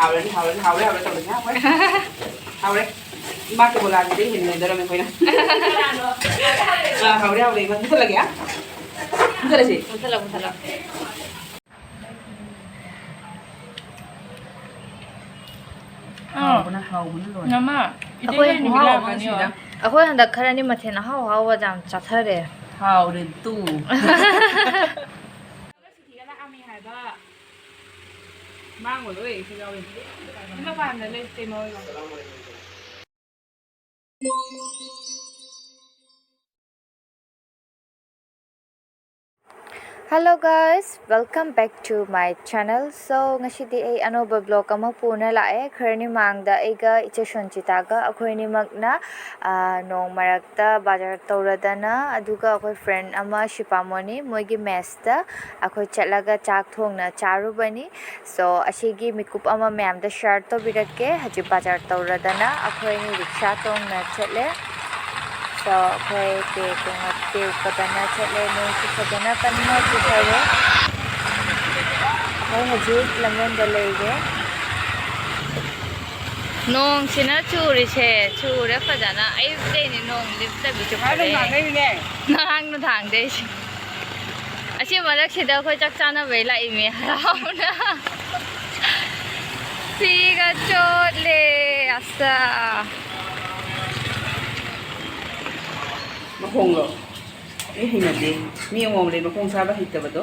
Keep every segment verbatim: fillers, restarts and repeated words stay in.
ꯍꯥꯎꯔꯅꯤ, ꯍꯥꯎꯔꯅꯤ, ꯍꯥꯎꯔꯦ, ꯍꯥꯎꯔꯦ ꯇꯧꯔꯅꯤ, ꯍꯥꯎꯔꯦ꯫ ꯍꯥꯎꯔꯦ꯫ ꯏꯃꯥ ꯀꯦꯕꯣꯂꯥꯒꯤꯗꯤ ꯍꯦꯟꯅ ꯂꯩꯗꯧꯔꯝꯃꯦ ꯑꯩꯈꯣꯏꯅ꯫ ꯑꯥ, ꯍꯥꯎꯔꯦ, ꯍꯥꯎꯔꯦ, ꯏꯃꯥ꯫ ꯃꯨꯊꯠꯂꯒꯦ? ꯃꯨꯊꯠꯂꯁꯤ? ꯃꯨꯊꯠꯂꯣ, ꯃꯨꯊꯠꯂꯣ꯫ ꯑꯥ꯫ ꯍꯥꯎꯕꯅ, ꯍꯥꯎꯕꯅ ꯂꯣꯏꯔꯦ꯫ ꯅꯃꯥ, ꯏꯆꯦ ꯑꯩꯈꯣꯏ ꯂꯩꯅꯤꯡꯉꯦ ꯈꯨꯍꯥꯎ ꯑꯃ ꯂꯥꯛꯀꯅꯤ꯫ ꯁꯤꯗ꯫ ꯑꯩꯈꯣꯏ ꯍꯟꯗꯛ ꯈꯔꯅꯤ ꯃꯊꯦꯜ ꯑꯍꯥꯎ ꯑꯍꯥꯎꯕ ꯌꯥꯝ ꯆꯥꯊꯔꯦ꯫ ꯍꯥꯎꯔꯦ ꯇꯨ꯫ ꯁꯤꯗ ꯂꯥꯛꯑꯝꯃꯤ ꯍꯥꯏꯕ꯫ ꯃꯥꯡꯉꯣ ꯂꯣꯏ, ꯁꯤ ꯌꯥꯎꯔꯤ꯫ ꯁꯤ ꯃꯄꯥꯟꯗ ꯂꯩ, ꯀꯩꯅꯣ ꯑꯣꯏꯕ꯫ Hello guys, welcome back to my channel. So, ꯉꯁꯤꯗꯤ ꯑꯩ ꯑꯅꯧꯕ vlog ꯑꯃ ꯄꯨꯅ ꯂꯥꯛꯑꯦ꯫ ꯈꯔꯅꯤ ꯃꯥꯡꯗ ꯑꯩꯒ ꯏꯆꯦ ꯁꯣꯟꯆꯤꯇꯥꯒ ꯑꯩꯈꯣꯏ ꯑꯅꯤꯃꯛꯅ, ꯑꯥ, ꯅꯣꯡ ꯃꯔꯛꯇ ꯕꯖꯥꯔ ꯇꯧꯔꯗꯅ, ꯑꯗꯨꯒ ꯑꯩꯈꯣꯏ friend ꯑꯃ ꯁꯤꯄꯥꯃꯣꯅꯤ, ꯃꯣꯏꯒꯤ messꯇ ꯑꯩꯈꯣꯏ ꯆꯠꯂꯒ ꯆꯥꯛ ꯊꯣꯡꯅ ꯆꯥꯔꯨꯕꯅꯤ꯫ So, ꯑꯁꯤꯒꯤ ꯃꯤꯀꯨꯞ ꯑꯃ ꯃꯌꯥꯝꯗ share ꯇꯧꯕꯤꯔꯛꯀꯦ꯫ ꯍꯧꯖꯤꯛ ꯕꯖꯥꯔ ꯇꯧꯔꯗꯅ ꯑꯩꯈꯣꯏ ꯑꯅꯤ ꯔꯤꯛꯁꯥ ꯇꯣꯡꯅ ꯆꯠꯂꯦ꯫ So, ꯑꯩꯈꯣꯏ ꯄꯦꯛ ꯇꯣꯡꯉ-, ꯄꯦꯛꯄꯗꯅ ꯆꯠꯂꯦ꯫ ꯅꯣꯡꯁꯨ ꯐꯖꯅ ꯀꯟꯅ ꯆꯨꯊꯔꯦ꯫ ꯑꯩꯈꯣꯏ ꯍꯧꯖꯤꯛ ꯂꯝꯂꯣꯡꯗ ꯂꯩꯔꯦ꯫ ꯅꯣꯡꯁꯤꯅ ꯆꯨꯔꯤꯁꯦ, ꯆꯨꯔꯦ ꯐꯖꯅ꯫ ꯑꯌꯨꯛꯇꯩꯅꯤ ꯅꯣꯡ ꯂꯤꯞꯇꯕꯤ ꯆꯨꯔꯦ꯫ ꯉꯔꯥꯡ ꯅꯨꯡꯗꯥꯡꯗꯩꯅꯦ꯫ ꯉꯔꯥꯡ ꯅꯨꯡꯗꯥꯡꯗꯩ꯫ ꯑꯁꯤ ꯃꯔꯛꯁꯤꯗ ꯑꯩꯈꯣꯏ ꯆꯥꯛ ꯆꯥꯅꯕꯩ ꯂꯥꯛꯏꯃꯤ ꯍꯔꯥꯎꯅ꯫ ꯐꯤꯒ ꯆꯣꯠꯂꯦ, ꯑꯁ꯫ ꯃꯈꯣꯡꯗꯣ ꯑꯩ ꯍꯩꯅꯗꯦ꯫ ꯃꯤ ꯑꯃꯃꯝ ꯂꯩ, ꯃꯈꯣꯡ ꯆꯥꯕ ꯍꯩꯇꯕꯗꯣ꯫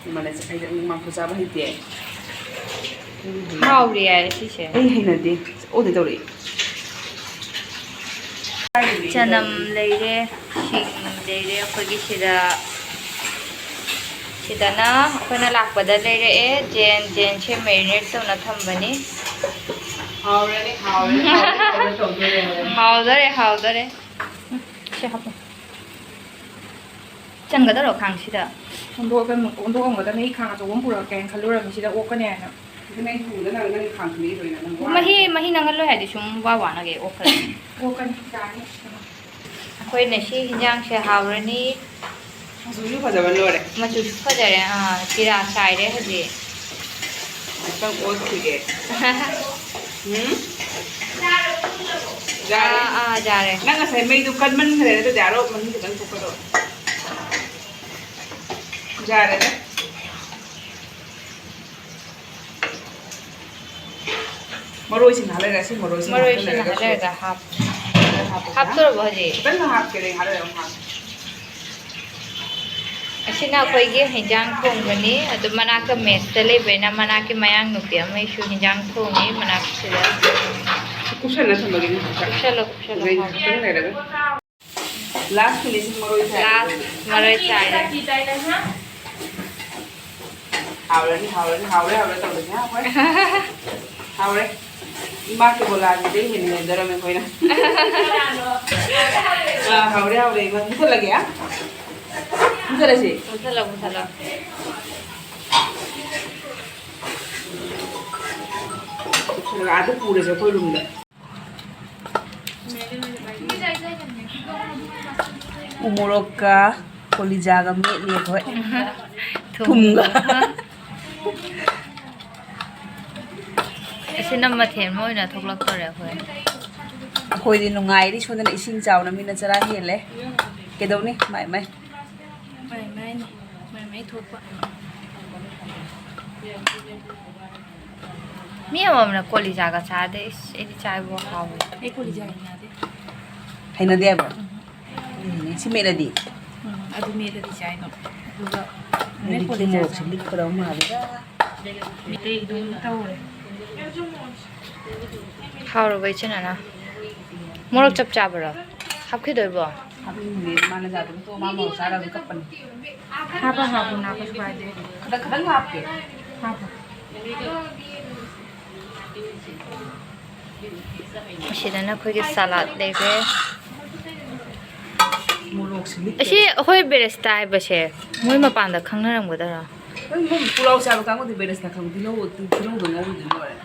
ꯏꯃꯥꯅ ꯆ-, ꯑꯩ ꯃꯥꯡꯈꯣ ꯆꯥꯕ ꯍꯩꯇꯦ꯫ ꯍꯥꯎꯔꯤ ꯍꯥꯏ ꯁꯤꯁꯦ꯫ ꯑꯩ ꯍꯩꯅꯗꯦ꯫ ꯑꯣꯗꯤ ꯇꯧꯔꯛꯏ꯫ ꯆꯅꯝ ꯂꯩꯔꯦ, ꯁꯤꯡ ꯂꯩꯔꯦ ꯑꯩꯈꯣꯏꯒꯤ ꯁꯤꯗ꯫ ꯁꯤꯗꯅ ꯑꯩꯈꯣꯏꯅ ꯂꯥꯛꯄꯗ ꯂꯩꯔꯛꯑꯦ꯫ ꯖꯦꯟ, ꯖꯦꯟꯁꯦ marinate ꯇꯧꯅ ꯊꯝꯕꯅꯤ꯫ ꯍꯥꯎꯔꯅꯤ, ꯍꯥꯎꯔꯅꯤ, ꯍꯥꯎꯔꯅꯤ, ꯍꯥꯎꯔꯅꯤ ꯇꯧꯗꯣꯔꯦ꯫ ꯍꯥꯎꯗꯣꯔꯦ, ꯍꯥꯎꯗꯣꯔꯦ꯫ ꯎꯝ, ꯁꯤ ꯍꯥꯞꯄꯣ꯫ ꯆꯟꯒꯗꯧꯔꯣ ꯈꯥꯡꯁꯤꯗ? ꯑꯣꯟꯊꯣꯛꯑꯝꯒꯗꯕꯅꯤ, ꯑꯩ ꯈꯥꯡ ꯑꯆꯧꯕ ꯑꯃ ꯄꯨꯔꯛꯀꯦ ꯍꯥꯏꯅ ꯈꯜꯂꯨꯔꯕꯅꯤ, ꯁꯤꯗ ꯑꯣꯛꯀꯅꯤ ꯍꯥꯏꯅ꯫ ꯑꯗꯨ ꯅꯪ ꯄꯨꯗꯅ ꯅꯪ ꯈꯥꯡ ꯄꯤꯔꯛꯏꯗꯣ ꯑꯩꯅ ꯅꯪ ꯃꯍꯤ, ꯋꯥꯔꯕꯅꯦ꯫ ꯃꯍꯤ ꯅꯪꯍꯜꯂꯣꯏ ꯍꯥꯏꯗꯤ ꯁꯨꯝ ꯋꯥ ꯋꯥꯅꯒꯦ ꯑꯣꯛꯈ꯭ꯔꯗꯤ꯫ ꯑꯣꯛꯀꯅꯤ, ꯌꯥꯅꯤ꯫ ꯑꯩꯈꯣꯏꯅ ꯁꯤ ꯍꯤꯟꯖꯥꯡꯁꯦ ꯍꯥꯎꯔꯅꯤ꯫ ꯃꯆꯨꯁꯨ ꯐꯖꯕ ꯂꯣꯏꯔꯦ꯫ ꯃꯆꯨꯁꯨ ꯐꯖꯔꯦ, ꯑꯥ, ꯆꯤꯔꯥ ꯆꯥꯏꯔꯦ ꯍꯧꯖꯤꯛ꯫ ꯉꯥꯛꯇꯪ ꯑꯣꯠꯈꯤꯒꯦ꯫ ꯎꯝ? ꯌꯥꯔꯦ꯫ ꯑꯥ, ꯑꯥ, ꯌꯥꯔꯦ꯫ ꯅꯪ ꯉꯁꯥꯏ ꯃꯩꯗꯨ ꯀꯟꯃꯟꯈ꯭ꯔꯦ, ꯅꯠꯇ꯭ꯔꯗꯤ ꯑꯔꯣ ꯃꯍꯤ ꯈꯤꯇꯪ ꯊꯣꯛꯀꯗꯧꯕ꯫ ꯌꯥꯔꯦꯗ꯫ ꯃꯔꯣꯏꯁꯤ ꯉꯥꯏꯍꯥꯛ ꯂꯩꯔꯒ, ꯁꯤ ꯃꯔꯣꯏꯁꯤ ꯉꯥꯏꯍꯥꯛ ꯃꯔꯣꯏꯁꯤ ꯂꯩꯔꯒ ꯉꯥꯏꯍꯥꯛ ꯂꯩꯔꯒ ꯍꯥꯞ-, ꯍꯥꯞꯄꯁꯦ꯫ ꯍꯥꯞꯇꯣꯔꯕꯣ ꯍꯧꯖꯤꯛ? ꯈꯤꯇꯪ ꯉꯥꯏꯍꯥꯛ ꯀꯦꯔꯦ, ꯉꯥꯏꯍꯥꯛ ꯂꯩꯔꯒ ꯑꯃꯨꯛ ꯍꯥꯞꯄꯁꯦ꯫ ꯑꯁꯤꯅ ꯑꯩꯈꯣꯏꯒꯤ ꯍꯤꯟꯖꯥꯡ ꯊꯣꯡꯕꯅꯤ꯫ ꯑꯗꯨ ꯃꯅꯥꯛꯇ ꯃꯦꯁꯇ ꯂꯩꯕꯅꯤꯅ ꯃꯅꯥꯛꯀꯤ ꯃꯌꯥꯡ ꯅꯨꯄꯤ ꯑꯃꯒꯤꯁꯨ ꯍꯤꯟꯖꯥꯡ ꯊꯣꯡꯉꯤ ꯃꯅꯥꯛꯁꯤꯗ꯫ ꯀꯨꯞꯁꯜꯂ ꯊꯝꯃꯒꯦ ꯉꯥꯏꯍꯥꯛꯇꯪ꯫ ꯀꯨꯞꯁꯜꯂꯣ, ꯀꯨꯞꯁꯜꯂꯣ, ꯍꯣꯔꯦꯟ ꯍꯥꯎꯕꯅꯤ꯫ ꯉꯥꯏꯍꯥꯛꯇꯪ ꯂꯩꯔꯒ꯫ Last finishing ꯃꯔꯣꯏ ꯊꯥꯛꯑꯦ꯫ Last ꯃꯔꯣꯏ ꯊꯥꯛꯑꯦ꯫ ꯍꯥꯎꯔꯅꯤ, ꯍꯥꯎꯔꯅꯤ, ꯍꯥꯎꯔꯦ, ꯍꯥꯎꯔꯦ ꯇꯧꯔꯁꯦ, ꯍꯥꯎꯔꯦ꯫ ꯍꯥꯎꯔꯦ꯫ ꯏꯃꯥ ꯀꯦꯕꯣꯂꯥꯒꯤꯗꯩ ꯍꯦꯟꯅ ꯍꯦꯟꯗꯣꯔꯝꯃꯦ ꯑꯩꯈꯣꯏꯅ꯫ ꯑꯥ, ꯍꯥꯎꯔꯦ, ꯍꯥꯎꯔꯦ, ꯏꯃꯥ꯫ ꯃꯨꯊꯠꯂꯒꯦ, ꯑꯥ? ꯃꯨꯊꯠꯂꯁꯤ? ꯃꯨꯊꯠꯂꯣ, ꯃꯨꯊꯠꯂꯣ꯫ ꯑꯥꯗ ꯄꯨꯔꯁꯦ ꯑꯩꯈꯣꯏ ꯔꯨꯝꯗ꯫ ꯎꯃꯣꯔꯣꯛꯀ ꯀꯣꯂꯤꯖꯥꯒ ꯃꯦꯠꯂꯤ ꯑꯩꯈꯣꯏ꯫ ꯊꯨꯝꯒ꯫ ꯊꯨꯝꯒ꯫ ꯑꯁꯤꯅ ꯃꯊꯦꯜ ꯑꯃ ꯑꯣꯏꯅ ꯊꯣꯛꯂꯛꯇꯣꯔꯦ ꯑꯩꯈꯣꯏ꯫ ꯑꯩꯈꯣꯏꯗꯤ ꯅꯨꯡꯉꯥꯏꯔꯤ, ꯁꯣꯝꯗꯅ ꯏꯁꯤꯡ ꯆꯥꯎꯅ ꯃꯤꯅ ꯆꯔꯥ ꯍꯦꯜꯂꯦ꯫ ꯀꯩꯗꯧꯅꯤ? ꯃꯥꯏ ꯃꯥꯏ꯫ ꯃꯥꯏ ꯃꯥꯏꯅꯤ꯫ ꯃꯥꯏ ꯃꯥꯏ ꯊꯣꯛꯄ꯫ ꯃꯤ ꯑꯃꯃꯝꯅ ꯀꯣꯂꯤꯖꯥꯒ ꯆꯥꯗꯦ꯫ ꯏꯁ, ꯑꯩꯗꯤ ꯆꯥꯏꯕꯣ, ꯍꯥꯎꯋꯦ꯫ ꯑꯩ ꯀꯣꯂꯤꯖꯥ ꯍꯩꯅꯗꯦ꯫ ꯍꯩꯅꯗꯦ ꯍꯥꯏꯕ꯭ꯔꯣ? ꯎꯝ꯫ ꯎꯝ, ꯁꯤ ꯃꯦꯠꯂꯗꯤ? ꯎꯝ, ꯑꯗꯨ ꯃꯦꯠꯂꯗꯤ ꯆꯥꯏ ꯑꯗꯨꯝ꯫ ꯑꯗꯨꯒ ꯑꯩꯗꯤ ꯀꯣꯂꯤꯖꯥ ꯃꯣꯔꯣꯛꯁꯦ ꯆꯥꯏ꯫ ꯂꯤꯛꯀꯗꯧ ꯃꯥꯜꯂꯤꯗ꯫ ꯃꯤꯇꯩ ꯑꯗꯨꯝ ꯇꯧꯔꯦ꯫ ꯍꯥꯎꯔꯕ ꯏꯆꯦ ꯅꯥꯅ? ꯃꯣꯔꯣꯛ ꯆꯞ ꯆꯥꯕꯔꯣ? ꯍꯥꯞꯈꯤꯗꯣꯏꯕꯣ? ꯍꯥꯞꯅꯤꯡꯗꯦ, ꯃꯥꯅ ꯌꯥꯗꯕ ꯇꯣ-, ꯃꯥ ꯃꯣꯔꯣꯛ ꯆꯥꯗꯕꯅꯤ ꯀꯞꯄꯅꯤ꯫ ꯍꯥꯞꯄ ꯍꯥꯞꯄꯨ, ꯅꯥ, ꯀꯩꯁꯨ ꯀꯥꯏꯗꯦ꯫ ꯈꯤꯇꯪ, ꯈꯤꯇꯪ ꯍꯥꯞꯀꯦ꯫ ꯍꯥꯞꯄꯨ꯫ ꯑꯁꯤꯗꯅ ꯑꯩꯈꯣꯏꯒꯤ ꯁꯂꯥꯗ ꯂꯩꯔꯦ꯫ ꯃꯣꯔꯣꯛꯁꯤ ꯂꯤꯛꯇ-, ꯑꯁꯤ ꯑꯩꯈꯣꯏ ꯕꯦꯔꯦꯁꯇꯥ ꯍꯥꯏꯕꯁꯦ ꯃꯣꯏ ꯃꯄꯥꯟꯗ ꯈꯪꯅꯔꯝꯒꯗꯔꯥ? ꯍꯣꯏ, ꯃꯣꯏ ꯄꯨꯂꯥꯎ ꯆꯥꯕ ꯀꯥꯡꯕꯨꯗꯤ ꯕꯦꯔꯦꯁꯇꯥ ꯈꯪꯕ, ꯇꯤꯜꯍꯧ, ꯇꯤꯜꯍꯧꯗꯣ ꯉꯧꯔꯗꯤ ꯂꯣꯏꯔꯦ꯫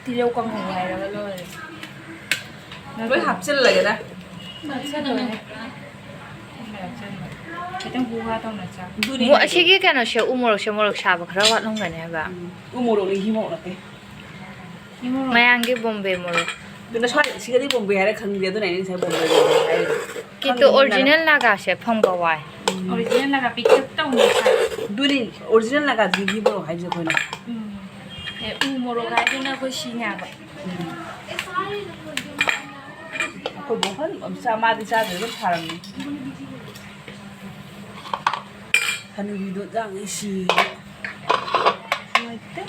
ꯇꯤꯜꯍꯧ ꯀꯥꯡꯍꯧ ꯍꯥꯏꯔꯒ ꯂꯣꯏꯔꯦ꯫ ꯂꯣꯏ ꯍꯥꯞꯆꯤꯜꯂꯒꯦꯗ꯫ ꯍꯥꯞꯆꯤꯜꯂꯣꯍꯦ꯫ ꯈꯤꯇꯪ ꯍꯨ ꯍꯥ ꯇꯧꯅ ꯆꯥ꯫ ꯑꯗꯨꯅꯤ ꯃꯣ-, ꯍꯥꯏꯁꯦ꯫ ꯑꯁꯤꯒꯤ ꯀꯩꯅꯣꯁꯦ ꯎ ꯃꯣꯔꯣꯛꯁꯦ ꯃꯣꯔꯣꯛ ꯁꯥꯕ ꯈꯔ ꯋꯥꯠꯂꯝꯒꯅꯤ ꯍꯥꯏꯕ꯫ ꯎꯝ, ꯎ ꯃꯣꯔꯣꯛꯅꯤ, ꯘꯤ ꯃꯣꯔꯣꯛ ꯅꯠꯇꯦ꯫ ꯃꯌꯥꯡꯒꯤ ꯕꯣꯝꯕꯦ ꯃꯣꯔꯣꯛ꯫ ꯑꯗꯨꯅ ꯁ꯭ꯋꯥꯏ, ꯁꯤꯗꯗꯤ ꯕꯣꯝꯕꯦ ꯍꯥꯏꯔ ꯈꯪꯗꯦ, ꯑꯗꯨꯅ ꯑꯩꯅ ꯉꯁꯥꯏ ꯕꯣꯝꯕꯦ ꯃꯣꯔꯣꯛ ꯍꯥꯏꯔꯤꯗꯣ꯫ ꯀꯤꯟꯇꯨ ꯈꯪꯉꯤꯗꯅ꯫ ꯑꯣꯔꯤꯖꯤꯅꯦꯜ ꯅꯥꯒꯥꯁꯦ ꯐꯪꯕ ꯋꯥꯏ꯫ ꯎꯝ꯫ ꯑꯣꯔꯤꯖꯤꯅꯦꯜ ꯅꯥꯒꯥ ꯄꯤꯛꯇꯛ ꯇꯧꯅ ꯁꯥꯏ꯫ ꯑꯗꯨꯅꯤ, ꯑꯣꯔꯤꯖꯤꯅꯦꯜ ꯅꯥꯒꯥꯗꯤ ꯘꯤ ꯃꯣꯔꯣꯛ ꯍꯥꯏꯁꯦ ꯑꯩꯈꯣꯏꯅ꯫ ꯎꯝ꯫ ꯑꯦ, ꯎ ꯃꯣꯔꯣꯛ ꯍꯥꯏꯗꯨꯅ ꯑꯩꯈꯣꯏ ꯁꯤꯅꯦꯕ꯫ ꯎꯝ꯫ ꯑꯩꯈꯣꯏ ꯕꯣꯛ ꯍꯟ ꯑꯝ ꯆꯥ-, ꯃꯥꯗꯤ ꯆꯥꯗ꯭ꯔꯦ, ꯑꯗꯨꯝ ꯊꯥꯔꯝꯃꯤ꯫ ꯍꯅꯨꯕꯤꯗꯣ ꯆꯥꯡ ꯁꯤ꯫ ꯅꯨꯡꯉꯥꯏꯇꯦ꯫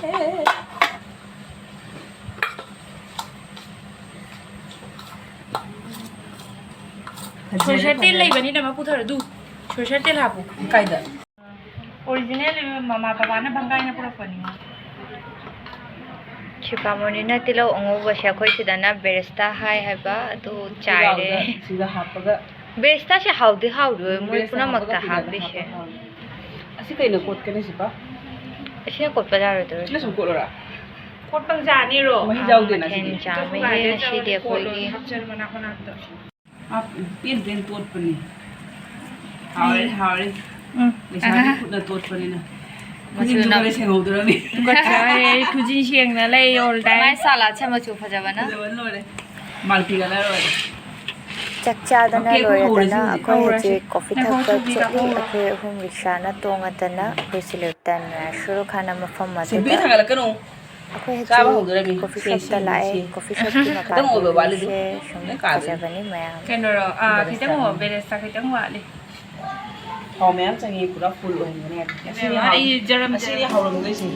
ꯐꯖꯔꯦ, ꯁꯣꯔꯤꯁꯥ ꯇꯦꯜ ꯐꯖꯔꯦ꯫ ꯂꯩꯕꯅꯤꯅ ꯑꯃ ꯄꯨꯊꯔꯣ, ꯑꯗꯨ꯫ ꯁꯣꯔꯤꯁꯥ ꯇꯦꯜ ꯍꯥꯞꯄꯨ꯫ ꯀꯥꯏꯗ? ꯑꯣꯔꯤꯖꯤꯅꯦꯜ ꯃꯃꯥ ꯕꯕꯥꯅ ꯕꯪꯒꯥꯏꯅ ꯄꯨꯔꯛꯄꯅꯤ꯫ ꯁꯤꯄꯥꯃꯣꯅꯤꯅ ꯇꯤꯜꯍꯧ ꯑꯉꯧꯕꯁꯦ ꯑꯩꯈꯣꯏ ꯁꯤꯗꯅ ꯕꯦꯔꯦꯁꯇꯥ ꯍꯥꯏ ꯍꯥꯏꯕ ꯑꯗꯨ ꯆꯥꯏꯔꯦ꯫ ꯁꯤꯗ ꯍꯥꯞꯄꯒ꯫ ꯕꯦꯔꯦꯁꯇꯥꯁꯦ ꯍꯥꯎꯗꯤ ꯍꯥꯎꯗꯣꯏ, ꯃꯣꯏ ꯕꯦꯔꯦꯁꯇꯥ ꯄꯨꯝꯅꯃꯛꯇ ꯍꯥꯞꯄꯒ ꯁꯤꯗꯅ ꯍꯥꯞꯄꯤꯁꯦ꯫ ꯍꯥꯞꯄ ꯍꯥꯎꯏ꯫ ꯑꯁꯤ ꯀꯩꯅ ꯀꯣꯠꯀꯅꯤ ꯁꯤꯄꯥ? ꯑꯁꯤꯅ ꯀꯣꯠꯄ ꯌꯥꯔꯣꯏꯗꯧꯔꯤ꯫ ꯁꯤꯅ ꯁꯨꯝ ꯀꯣꯠꯂꯣꯔꯥ? ꯀꯣꯠꯄ ꯌꯥꯅꯤꯔꯣ? ꯃꯍꯤ ꯑꯥ, ꯌꯥꯎꯗꯦꯅ ꯃꯊꯦꯜ ꯁꯤꯗꯤ꯫ ꯌꯥꯝꯃꯦꯍꯦ ꯉꯁꯤꯗꯤ ꯑꯩꯈꯣꯏꯒꯤ꯫ ꯍꯥꯞꯆꯔꯣ ꯃꯅꯥꯛ ꯃꯅꯥꯛꯇ꯫ ꯄꯦꯟ ꯄꯦꯟ ꯇꯣꯠꯄꯅꯤ꯫ ꯍꯥꯎꯔꯦ, ꯍꯥꯎꯔꯦ꯫ ꯎꯝ꯫ ꯂꯩꯁꯥꯕꯤ ꯈꯨꯠꯅ ꯇꯣꯠꯄꯅꯤꯅ꯫ ꯃꯆꯨꯅ ꯈꯨꯖꯤꯟꯁꯨ ꯈꯔ ꯁꯦꯡꯍꯧꯗ꯭ꯔꯕꯅꯤ꯫ ꯇꯨꯀꯠꯆꯔꯦ, ꯑꯩ ꯈꯨꯖꯤꯟ ꯁꯦꯡꯅ ꯂꯩ all time꯫ ꯃꯥꯏ ꯁꯥꯂꯥꯠꯁꯦ ꯃꯆꯨ ꯐꯖꯕꯅ꯫ ꯐꯖꯕꯅ ꯂꯣꯏꯔꯦ꯫ ꯃꯥꯜꯇꯤ colour ꯑꯣꯏꯔꯦ꯫ ꯆꯥꯛ ꯆꯥꯗꯅ ꯑꯣꯀꯦ, ꯑꯩꯈꯣꯏ ꯂꯣꯏꯔꯗꯅ ꯍꯧꯔꯁꯤ ꯍꯧꯖꯤꯛ꯫ ꯑꯩꯈꯣꯏ ꯍꯧꯔꯁꯤ꯫ ꯍꯧꯖꯤꯛ coffee ꯉꯥꯏꯈꯣ, ꯊꯛꯄ ꯆꯨꯝꯕꯤ ꯆꯠꯂꯤ꯫ ꯀꯥꯈꯠꯂꯣ꯫ ꯑꯩꯈꯣꯏ ꯑꯍꯨꯝ ꯔꯤꯛꯁꯥꯅ ꯇꯣꯡꯉꯗꯅ ꯑꯩꯈꯣꯏ ꯁꯤꯂꯦꯕꯇ ꯅꯌꯥꯁꯨꯔ ꯈꯥꯟ ꯑꯃ ꯐꯝꯃꯗꯨꯗ ꯁꯦꯝꯕꯤ ꯊꯥꯡꯒꯠꯂꯛꯀꯅꯨ꯫ ꯑꯩꯈꯣꯏ ꯆꯥꯕ ꯍꯧꯖꯤꯛ ꯍꯧꯗꯣꯔꯝꯃꯤ꯫ coffee ꯁꯦ, shop ꯇ ꯁꯦ, ꯂꯥꯛꯑꯦ꯫ ꯁꯦ꯫ Coffee shop ꯀꯤ ꯈꯤꯇꯪ ꯑꯣꯏꯕ ꯃꯄꯥꯟꯗ ꯋꯥꯠꯂꯤꯗꯨ꯫ ꯁꯦ ꯁꯨꯝ ꯂꯣꯏ ꯀꯥꯗꯣꯏꯅꯤ꯫ ꯐꯖꯕꯅꯤ ꯃꯌꯥꯝ꯫ ꯀꯩꯅꯣꯔꯣ? ꯑꯥ, ꯕꯦꯔꯦꯁꯇꯥ ꯈꯤꯇꯪ ꯈꯤꯇꯪ꯫ ꯋꯥꯠꯂꯤ꯫ ꯊꯥꯎ ꯃꯌꯥꯝ ꯆꯪꯉꯤ, ꯄꯨꯔꯥ full ꯑꯣꯏꯍꯟꯒꯅꯤ ꯍꯥꯏꯕ꯫ ꯉꯁꯤꯗꯤ ꯏꯕꯦꯝꯃ, ꯍꯥꯎ-, ꯑꯩ ꯖꯔꯝ ꯉꯁꯤꯗꯤ ꯖꯔꯝ꯫ ꯍꯥꯎꯔꯝꯗꯣꯏꯁꯦ꯫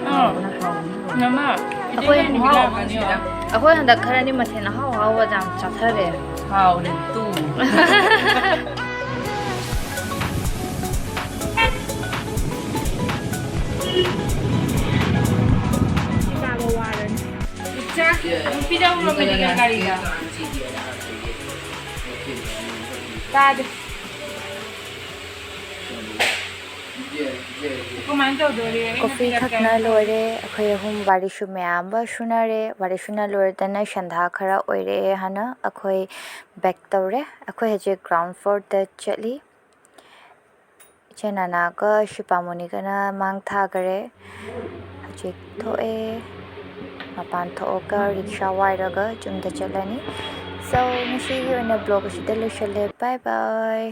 ꯑꯥ, ꯍꯥꯎꯕꯅ ꯍꯥꯎꯕꯅ ꯂꯣꯏꯔꯦ꯫ ꯃꯃꯥ, ꯑꯩꯈꯣꯏ ꯏꯆꯦ ꯈꯨꯍꯥꯎ ꯑꯃ ꯂꯥꯛꯀꯅꯤ꯫ ꯁꯤꯗ꯫ ꯑꯩꯈꯣꯏ ꯍꯟꯗꯛ ꯈꯔꯅꯤ ꯃꯊꯦꯜ ꯑꯍꯥꯎ ꯑꯍꯥꯎꯕ ꯌꯥꯝ ꯆꯥꯊꯔꯦ꯫ ꯍꯥꯎꯔꯦ ꯇꯨ꯫ ꯏꯆꯥ, ꯑꯗꯨꯝ ꯄꯤꯖꯧꯔꯣ medical ꯒꯥꯔꯤꯗ꯫ ꯇꯥꯗꯦ꯫ ꯀꯣꯐꯤ ꯊꯛꯅ ꯂꯣꯏꯔꯦ꯫ ꯑꯩꯈꯣꯏ ꯑꯍꯨꯝ ꯋꯥꯔꯤꯁꯨ ꯃꯌꯥꯝ ꯑꯃ ꯁꯨꯅꯔꯦ꯫ ꯋꯥꯔꯤ ꯁꯨꯅ ꯂꯣꯏꯔꯗꯅ ꯁꯟꯗꯥ ꯈꯔ ꯑꯣꯏꯔꯛꯑꯦ ꯍꯥꯏꯅ ꯑꯩꯈꯣꯏ ꯕꯦꯛ ꯇꯧꯔꯦ꯫ ꯑꯩꯈꯣꯏ ꯍꯧꯖꯤꯛ ꯒ꯭ꯔꯥꯎꯟ ꯐ꯭ꯂꯣꯔꯗ ꯆꯠꯂꯤ꯫ ꯏꯆꯦ ꯅꯥꯅꯥꯒ ꯁꯤꯄꯥꯃꯣꯅꯤꯒꯅ ꯃꯥꯡ ꯊꯥꯈꯔꯦ꯫ ꯍꯧꯖꯤꯛ ꯊꯣꯛꯑꯦ꯫ ꯃꯄꯥꯟ ꯊꯣꯛꯑꯒ ꯔꯤꯛꯁꯥ ꯋꯥꯏꯔꯒ ꯌꯨꯝꯗ ꯆꯠꯂꯅꯤ꯫ So, ꯉꯁꯤꯒꯤ ꯑꯣꯏꯅ ꯕ꯭ꯂꯣꯒ ꯑꯁꯤꯗ ꯂꯣꯏꯁꯤꯜꯂꯦ꯫ ꯕꯥꯏ ꯕꯥꯏ꯫